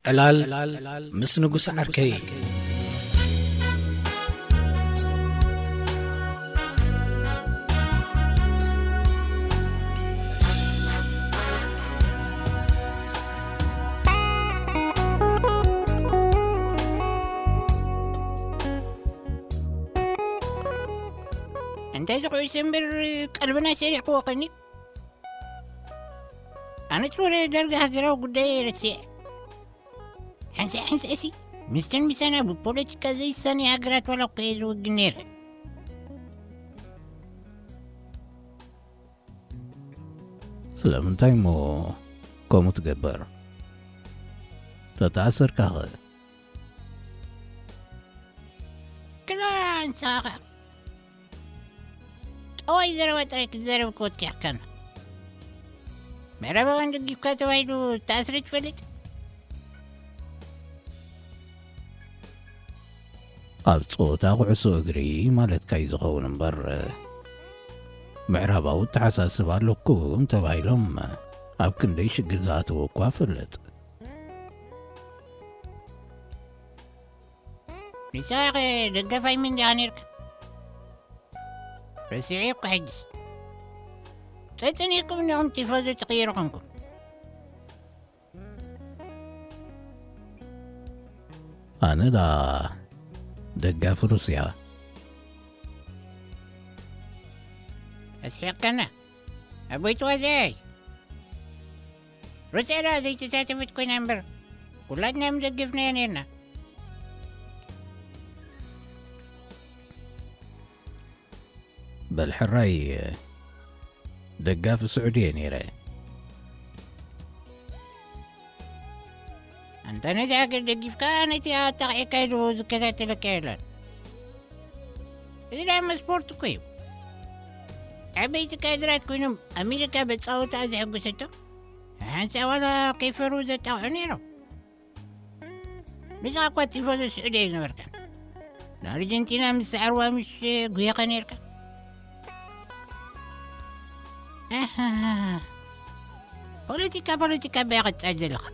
ዕላል ምስ ንጉስ ዓርከይ። እንታይ ዝኹዕስ እምበር ቀልብና ሰሪቕዎ ኸኒ? ኣነስ ወረ ዳርጋ ሃገራዊ ጉዳይ ረሲዐ። ሓንሳእ ሓንሳእሲ ምስተን ምሳና ብፖለቲካ ዘይሳነያ ሃገራት ዋላ እኮ እየ ዝውግን ነይረ። ስለምንታይ እሞ ከምኡ ትገብር? ተተኣሰርካኸ? ክላ ንስኻ ኸ ጠዋይ ዘረባ ጥራይ ክትዛረብ ክወድኪ ይሕከና። ምዕራባውያን ደጊፍካ ተባሂሉ ተኣስረ ትፈልጥ? ኣብ ጸወታ ኩዕሶ እግሪ ማለትካ እዩ ዝኸውን እምበር፣ ምዕራባዊ ኣተሓሳስባ ኣለኩም ተባሂሎም ኣብ ክንደይ ሽግር ዝኣተወ እኳ እፈልጥ። ንስኻ ደጋፋይ መን ዲኻ ነይርካ? ረሲዐ እኮ ሕጅስ። ጸጸኒሕኩም እንዲኹም ቲፎዞ ትቕይሩ ኾንኩም። ኣነ ደኣ ደጋፊ ሩስያ። ኣስሒቕካና። ኣቦይ ተዋዛያይ። ሩስያ ደኣ ዘይተሳተፈት ኮይና እምበር፣ ኩላትና ምደገፍናያ ነርና። በል ሕራይ ደጋፊ ስዑዲ እየ ነይረ። ኣንታ ነዚ ሃገር ደጊፍካ ነቲ ኣጣቕዒካ ኢሉ ዝከታተለካ የለን። እዚ ደኣ ስፖርት እኮ እዩ። ዓበይቲ ካድራት ኮይኖም ኣሜሪካ በጻወታ ዝሕጉሰቶም፣ ሓንሳእ ዋላ ከይፈርሁ ዘጣቕዑ ነይሮም። ንስኻ እኳ ቲፎዞ ስዑዲ ኣይነበርካን። ንኣርጀንቲና ምስ ሰዓርዋ ምሽ ጉየኻ ነይርካ። ኣሃ። ፖለቲካ፣ ፖለቲካ በያ ቐጻል ዘለኻ።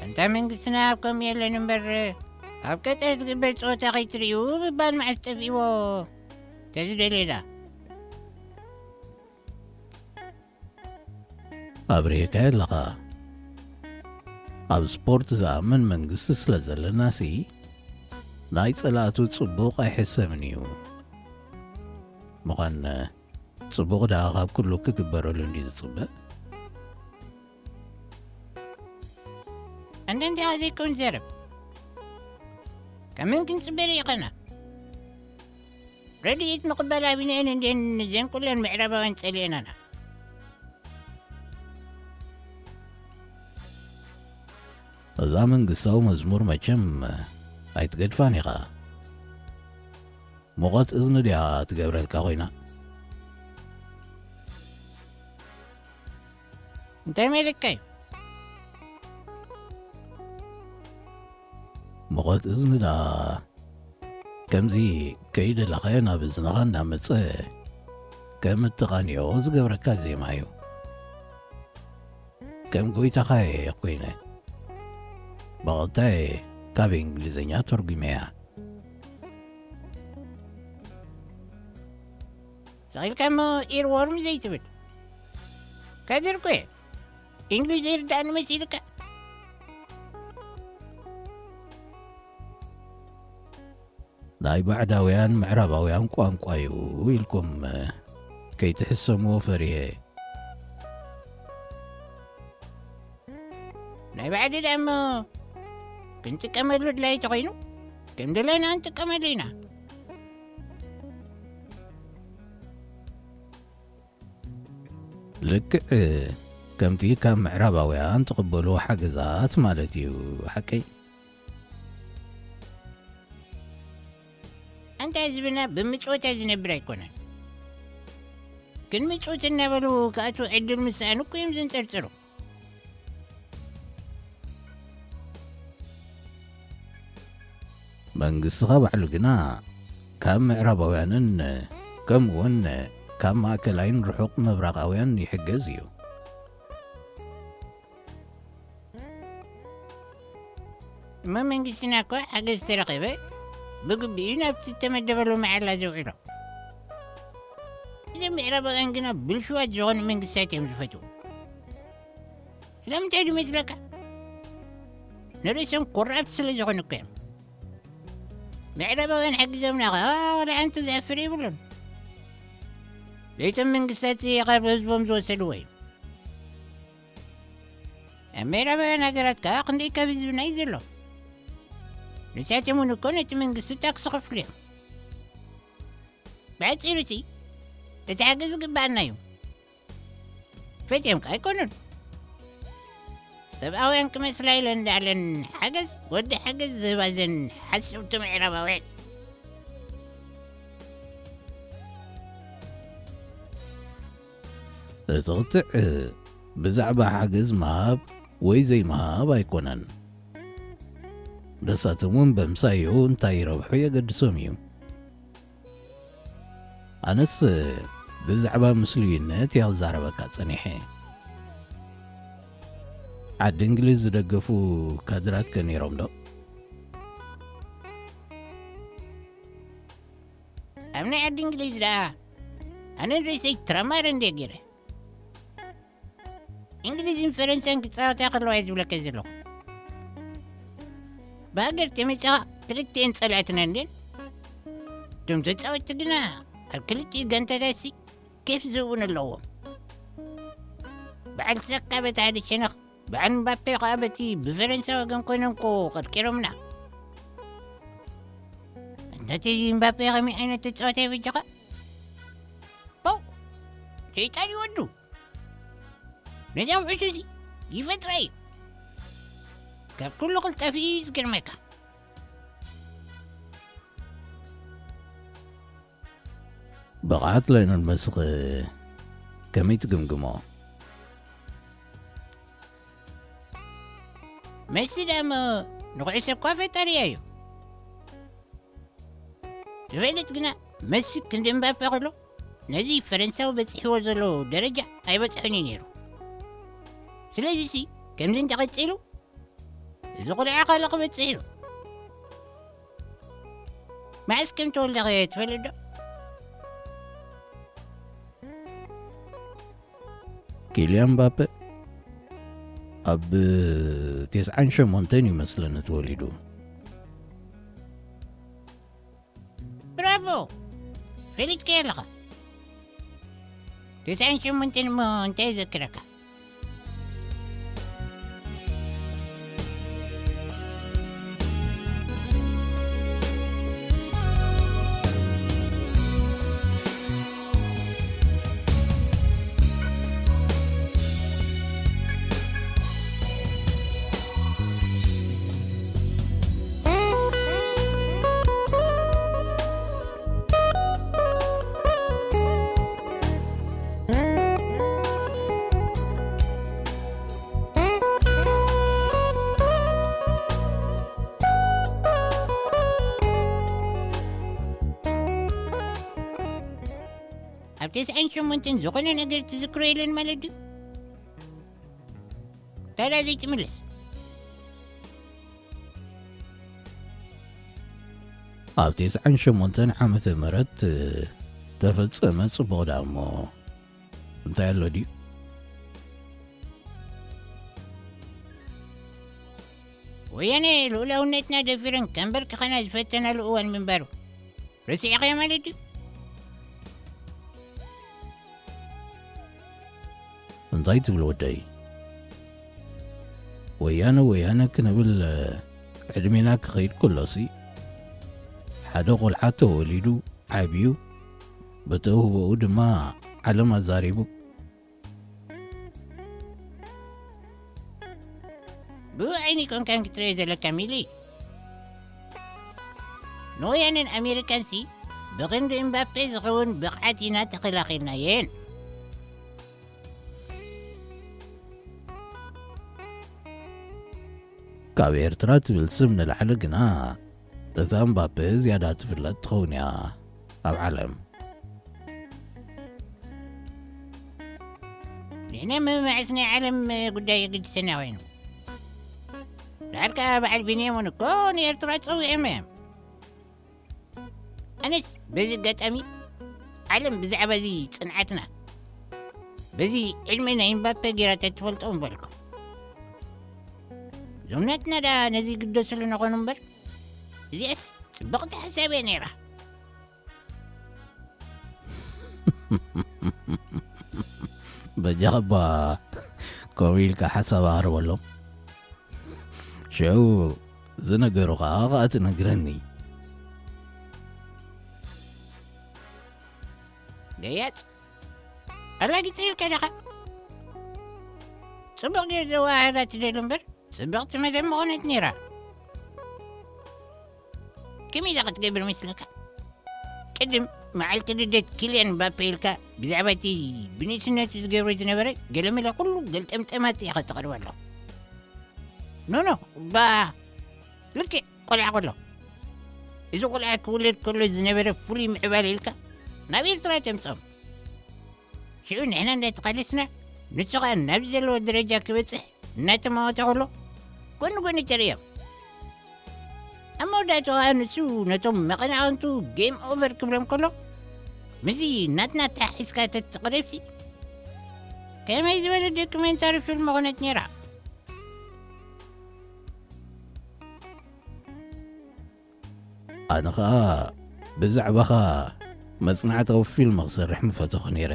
ኣንታ መንግስትና ኣብ ከምኡ የለን እምበር፣ ኣብ ቀጠር ዝግበር ጸወታ ከይትርእዩ ምባል መዓስ ጠፊእዎ? ተዝደልየ ደኣ። ኣብሪህካዮ ኣለኻ። ኣብ ስፖርት ዝኣምን መንግስቲ ስለ ዘለናሲ፣ ናይ ጸላእቱ ጽቡቕ ኣይሕሰብን እዩ። ምዃን ጽቡቕ ደኣ ካብ ኩሉ ክግበረሉ እንድዩ ዝጽበ። ኣንታ እንታይ ዘይከውን ዘረብ? ካብ መን ክንጽበ ርኢኸና? ረድኤት ምቕባል ኣቢናየን እንድየን ዘን ኩለን ምዕራባውያን ጸሊኤናና። እዛ መንግስታዊ መዝሙር መቸም ኣይትገድፋን ኢኻ። ሙቐት እዝኒ ድያ ትገብረልካ ኮይና? እንታይ ማለትካ እዩ? ሙቐት እዝኒ ደኣ ከምዚ ከይደለኻዮ ናብ እዝንኻ እናመጸ ከም እትቓንዮ ዝገብረካ ዜማ እዩ። ከም ጎይታኻ እየ ኮይነ። ብቐጥታ እየ ካብ እንግሊዝኛ ተርጒመያ። ስቕ ኢልካ እሞ ኢርዎርም ዘይትብል? ከድርኩ እየ። እንግሊዝ ይርዳእኒ መሲልካ? ናይ ባዕዳውያን ምዕራባውያን ቋንቋ እዩ ኢልኩም ከይትሕሰምዎ ፈሪሀ። ናይ ባዕዲ ደኣ እሞ ክንጥቀመሉ ድላይ ተኾይኑ፣ ከም ደለና ንጥቀመሉ ኢና። ልክዕ ከምቲ ካብ ምዕራባውያን ትቕበልዎ ሓገዛት ማለት እዩ፣ ሓቀይ? ኣንታ ህዝብና ብምጽወታ ዝነብር ኣይኮነን። ክንምጽውት እናበሉ ክኣትዉ ዕድል ምስ ሰኣኑ እኮ እዮም ዘንጸርጽሩ። መንግስትኻ ባዕሉ ግና ካብ ምዕራባውያንን ከምኡውን ካብ ማእከላይን ርሑቕ ምብራቓውያን ይሕገዝ እዩ። እሞ መንግስትና እኮ ሓገዝ ተረኺበ ብግቢኡ ናብቲ እተመደበሉ መዓላ ዘውዕሎ። እዞም ምዕራባውያን ግና ብልሽዋት ዝኾኑ መንግስታት እዮም ዝፈትዉ። ስለምንታይ ድዩ መስለካ? ንርእሶም ኮራፕት ስለ ዝኾኑ እኮ እዮም። ምዕራባውያን ሓጊዞምና ኸኣ ዋላ ሓንቲ ዘሕፍር የብሉን። ለይቶም መንግስታት ካብ ህዝቦም ዝወሰድዎ እዩ። ኣብ ምዕራባውያን ሃገራት ከኣ ክንደይ ካብ ህዝብና እዩ ዘሎ? ንሳቶም እውን እኮ ነቲ መንግስቲ ታክስ ይኸፍሉ እዮም። ብሓጺሩ እቲ ሓገዝ ዝግብኣና እዩ። ፈትዮም ከኣ ኣይኮኑን። ሰብኣውያን ክመስላ ኢለን እንዳኣለን ሓገዝ ወዲ ሓገዝ ዝህባ እዘን ሓሰውቲ ምዕራባውያን። እቲ ክትዕ ብዛዕባ ሓገዝ ምሃብ ወይ ዘይምሃብ ኣይኮነን። ንሳቶም እውን በምሳዩ እንታይ ይረብሑ የገድሶም እዩ። ኣነስ ብዛዕባ ምስሉይነት እየ ክዛረበካ ጸኒሐ። ዓዲ እንግሊዝ ዝደገፉ ካድራት ከ ነይሮም ዶ? ኣብ ናይ ዓዲ እንግሊዝ ደኣ ኣነ ርእሰይ ትራማር እንደ ገይረ። እንግሊዝን ፈረንሳን ክጻወታ ከለዋ እየ ዝብለካ ዘለኹ። ብሃገር ተመጺኻ ክልቲኤን ጸላእትና እንድየን። እቶም ተጻወትቲ ግና ኣብ ክልቲኡ ጋንታታትሲ ኬፍ ዝህቡን ኣለዎም። በዓል ሳካ በቲ ሓደ ሸነኽ፣ በዓል ምባፔ ከኣ በቲ ብፈረንሳ ወገን ኮይኖም እኮ ቀርቂሮምና። እንተቲ ምባፔ ከመይ ዓይነት ተጻዋታይ በጃኻ? ፖው! ሰይጣን ይወዱ። ነዚ ኣውዕሱ እዚ ይፈጥራ እዩ። ካብ ኩሉ ቅልጣፊ እዩ ዝገርመካ። ብቕዓት ላዮነል መስኽ ከመይ ትግምግሞ? መሲ ደኣ እሞ ንኹዕሶ እኳ ፈጣሪ እዩ። ዝፈልጥ ግና መሲ ክንዲ እምባፔ ከሎ ነዚ ፈረንሳዊ በጺሕዎ ዘሎ ደረጃ ኣይበጽሖን እዩ ነይሩ። ስለዚሲ ከምዚ እንተቐጺሉ እዚ ቁልዓ ካልእ ክበጽሕ እዩ። መዓስ ከም ተወልደ ኸ ትፈልጥ ዶ? ኪልያን ምባፔ ኣብ ተስዓን ሸሞንተን እዩ መስለኒ ተወሊዱ። ብራቮ! ፈሊጥካዮ ኣለኻ። ተስዓን ሸሞንተን እሞ እንታይ ይዘክረካ? ኣብ ተስዓን ሸሞንተን ዝኾነ ነገር ትዝክሮ የለን ማለት ድዩ? ታዲያ ዘይትምልስ? ኣብ ተስዓን ሸሞንተን ዓመተ ምህረት ተፈጸመ ጽቡቕ ደኣ እሞ እንታይ ኣሎ ድዩ? ወያነ ልኡላውነትና ደፊረን ከንበርክኸና ዝፈተናሉ እዋን ምንባሩ ረሲዕኻዮ ማለት ድዩ? እንታይ ትብል ወደይ? ወያነ ወያነ ክንብል ዕድሜና ክኸይድ ከሎሲ ሓደ ቆልዓ ተወሊዱ ዓብዩ ብተውህቦኡ ድማ ዓለም ኣዛሪቡ። ብኡ ዓይኒ ኮንካን ክትርእዮ ዘለካ ሚሊ። ንወያነን ኣሜሪካንሲ ብኽንዲ እምባፔ ዝኸውን ብቕዓት ኢና ተኸላኺልናየን። ካብ ኤርትራ ትብል ስም ንላዕሊ ግና እታ እምባፔ ዝያዳ ትፍለጥ ትኸውን እያ ኣብ ዓለም። ንሕና መመዕስ ናይ ዓለም ጉዳይ የገድሰና ኮይኑ። ድሓር ከኣ በዓል ቢንያምን እኮ ንኤርትራ ጸዊዖም እዮም። ኣነስ በዚ ኣጋጣሚ ዓለም ብዛዕባ እዚ ጽንዓትና፣ በዚ ዕድመ ናይ እምባፔ ጌራ ተትፈልጦ ምበልኩ። እዞም ናትና ደኣ ነዚ ይግደስሉ ንኾኑ እምበር፣ እዚኣስ ጽብቕቲ ሓሳብ እያ ነይራ። በጃኻ እባ ከምኡ ኢልካ ሓሳብ ኣቕርበሎም። ሽዑ ዝነገሩኻ ኸኣ ትነግረኒ። ገያጽ፣ ኣላጊጸ ኢልካ ዲኻ? ጽቡቕ ጌር ዘወሃህዳ ትደሊ እምበር፣ ጽብቕቲ መደብ ምኾነት ነይራ። ከመይ ኢላ ክትገብር መስለካ? ቅድም መዓልቲ ልደት ኪልያን ምባፔ ኢልካ ብዛዕባ እቲ ብንእስነቱ ዝገብሮ ዝነበረ ገለመለ ኩሉ ገልጠምጠማት ኢኻ ተቕርበሎም። ኖኖ፣ እባ ልክዕ ቆልዓ ከሎ፣ እዚ ቆልዓ ክውለድ ከሎ ዝነበረ ፍሉይ ምዕባለ ኢልካ ናብ ኤርትራ ተምጽኦም። ሽዑ ንሕና እንዳተቓለስና፣ ንሱ ኸኣ ናብ ዘለዎ ደረጃ ክበጽሕ እናተማወተ ከሎ፣ ጎኒ ጎኒ ተርእዮም። ኣብ መወዳእቱ ኸኣ ንሱ ነቶም መቐናቕንቱ ጌም ኦቨር ክብሎም ከሎ፣ ምስዚ ናትና ኣተሓሒዝካ ተትቕርብሲ፣ ከመይ ዝበለ ዶክሜንታሪ ፊልም ምኾነት ነይራ። ኣነ ኸኣ ብዛዕባኻ መጽናዕታዊ ፊልም ክሰርሕ ምፈተኹ ነይረ።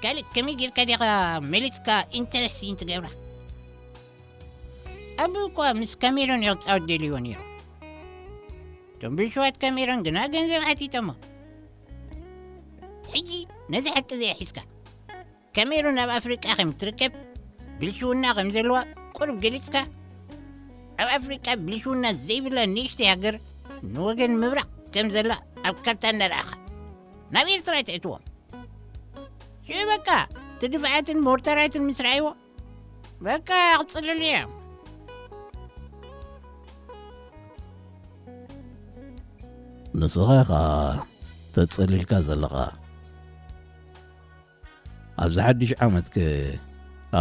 ካልእ ከመይ ጌርካ ዲኻ መሊስካ ኢንተረስቲን ትገብራ? ኣቦኡ እኳ ምስ ካሜሮን እዩ ክጻወት ደልይዎ ነይሩ። እቶም ብልሽዋት ካሜሮን ግና ገንዘብ ሓቲቶሞ። ሕጂ ነዚ ሓቂ እዚ ሒዝካ፣ ካሜሩን ኣብ ኣፍሪቃ ከም ትርከብ፣ ብልሽውና ከም ዘለዋ ቁሩብ ገሊጽካ፣ ኣብ ኣፍሪቃ ብልሽውና ዘይብላ ንእሽተይ ሃገር ንወገን ምብራቕ ከም ዘላ ኣብ ካርታ እናረኣኻ ናብ ኤርትራ ተእትዎም። ሽዑ በቃ እቲ ድፍዓትን ሞርታራትን ምስ ረኣይዎ፣ በቃ ክጽልሉ እዮም። ንስኻ ኢኻ ተጸሊልካ ዘለኻ። ኣብዚ ሓድሽ ዓመትከ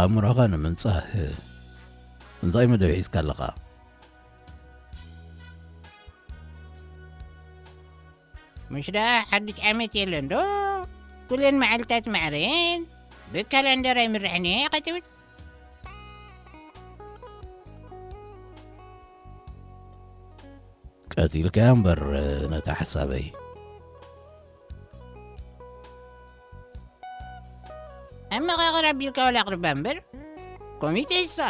ኣእምሮኻ ንምንጻህ እንታይ መደብ ሒዝካ ኣለኻ? ምሽ ደኣ ሓድሽ ዓመት የለን ዶ? ኩለን መዓልታት ማዕረ እየን። ብካላንደር ኣይምርሕን እየ ኢኻ ትብል? ቀቲልካያ እምበር ነታ ሓሳበይ። ኣመቓቕር ኣቢልካ ዋላ ኣቕርባ እምበር፣ ኮሚቴ ይስኣ።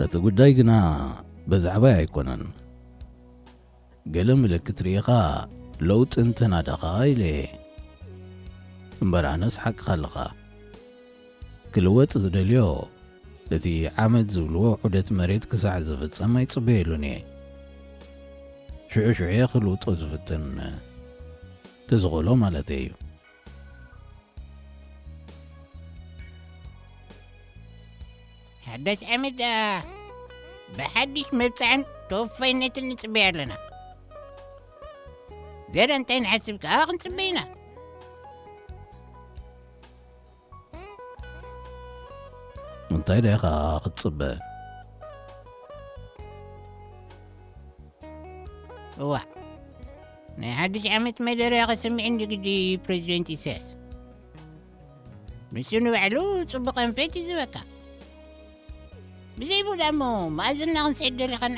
እቲ ጉዳይ ግና ብዛዕባይ ኣይኮነን። ገለ ምልክት ርኢኻ ለውጢ እንተናደኻ ኢለ እየ። እምበር ኣነስ ሓቅኻ ኣለኻ። ክልወጥ ዝደልዮ እቲ ዓመት ዝብልዎ ዑደት መሬት ክሳዕ ዝፍጸም ኣይጽበየሉን እየ። ሽዑ ሽዑ እየ ክልውጦ ዝፍትን፣ ተዝኽእሎ ማለተይ እዩ። ሓዳስ ዓመት ደኣ ብሓድሽ መብጽዓን ተወፋይነትን ንጽበይ ኣለና። ዘረ እንታይ ንሓስብ ከኣ ክንጽበይ ኢና። እንታይ ደኣ ኢኻ ክትጽበ? እዋእ፣ ናይ ሓድሽ ዓመት መደረ ክስምዕን ድግዲ ፕረዚደንት ኢሳያስ። ንሱ ንባዕሉ ጽቡቕ ኣንፈት እዩ ዝበካ። ብዘይብኡ ደኣ እሞ መኣዝንና ክንስዕድ ደሊኻና?